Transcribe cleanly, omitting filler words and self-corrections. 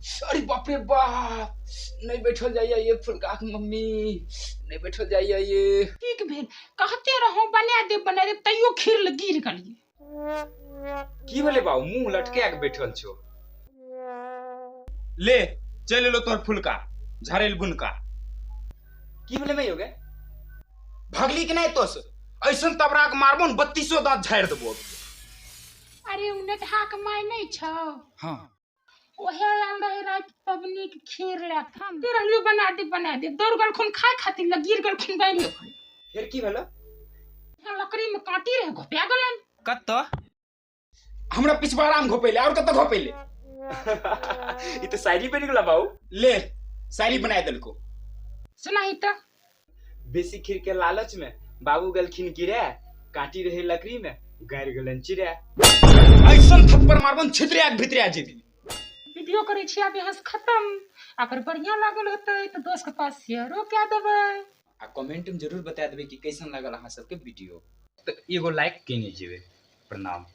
अरे बाप रे बाप, नहीं बैठल जाइए ये फुलका के मम्मी, नहीं बैठल जाइए ये। ठीक भेल, कहते रहो बना दे बना दे, तैयो खीर ल गिर गेलियै। की भेलै बाबू, मुंह लटका के बैठल छो? ले चल एलो तोहर फुलका झरेल बुनका। की भेलै मैयो गे, भगली कि नहीं तोस? ऐसन तबरा के मारबो न 32 दांत झाड़ि देबो। अरे उ नेटहा के माय नहीं छौ? हाँ। ओहे आयल रहे राति पबनी के खीर लए के, हम दे रहलियो बना दे बना दे, दौड़ गेलखुन खाय खातिर ल गिर गेलखुन बान्हि ओकरे। फेर की भेलो? लकड़ी में कांटी रहे, घोपिया गेलन। कत्तो? हमरा पिछवाड़ा में घोपेले और कत्तो घोपेले? ई तो शायरी बनि गेला बाबू। ले शायरी बनाय देलको। सुनाही त। बेसी खीर के लालच में बाबू गेलखिन गिरे, कांटी रहे लकड़ी में गारि गेलन चिड़ै। ऐसन थप्पड़ मारबन छितरिया के भीतरिया जेबी। वीडियो करै छी आब यहाँ से खत्म। अगर बढ़िया लागल होतै तऽ दोस्त के पास शेयरो कए देबै। आ कमेंट में जरूर बता देबै कि कैसन लागल अहाँ सबके वीडियो। तऽ एगो लाइक केने जेबै। प्रणाम।